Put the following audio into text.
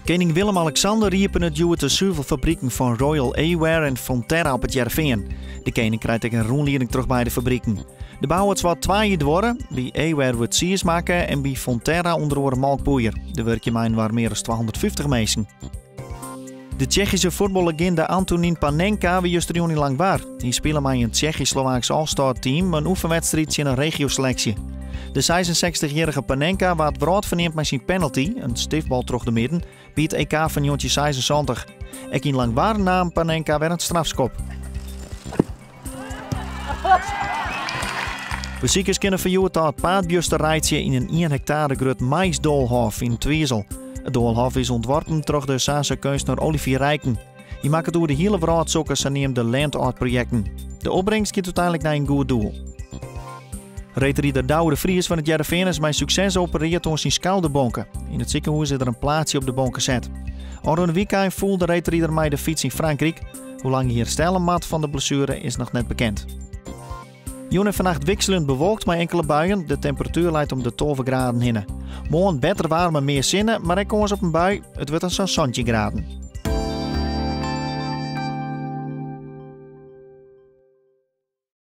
Kening Willem-Alexander iepenet hjoed de suvelfabriken fan Royal A-Ware en Fonterra op It Hearrenfean. De kening krijt ek in rûnlieding troch beide fabriken. De bou hat sawat twa jier duorre. By A-Ware wurdt tsiis makke en by Fonterra ûnder oare molkpoeier. Der wurkje mei-inoar mear as 250 minsken. De Tsjechyske fuotballeginde Antonín Panenka wie justerjûn yn Langwar. Hy spile mei in Tsjechisch-Slowaaks All-Star-team in oefenwedstriid tsjin in regioseleksje. De 66-jierrige Panenka waard wrâldferneamd mei syn penalty, in stiftbal troch de midden, by it EK fan 1976. Ek yn Langwar naam Panenka wer in strafskop. Besikers kinne fan hjoed ôf it paad bjuster reitsje yn in ien hektare grut maisdoalhôf yn Twizel. It doalhôf is ûntworpen troch de Saanse keunstner Olivier Rijken. Hy makket oer de hiele wrâld sokke saneamde land art projekten. De opbringst giet úteinlik nei in goed doel. Reedrider Douwe de Vries fan It Hearrenfean is mei sukses opereard oan syn skouderbonke. Yn it sikehûs is der in plaatsje op de bonke set. Ofrûne wykein foel de reedrider mei de fyts yn Frankryk. Hoe lang hy herstelle moat fan de blessuere is noch net bekend. Jûn en fannacht wikseljend bewolkt mei inkele buien. De temperatuer leit om de 12 graden hinne. Moarn better waar mei mear sinne, mar ek kâns op in bui. It wurdt dan sa'n 17 graden.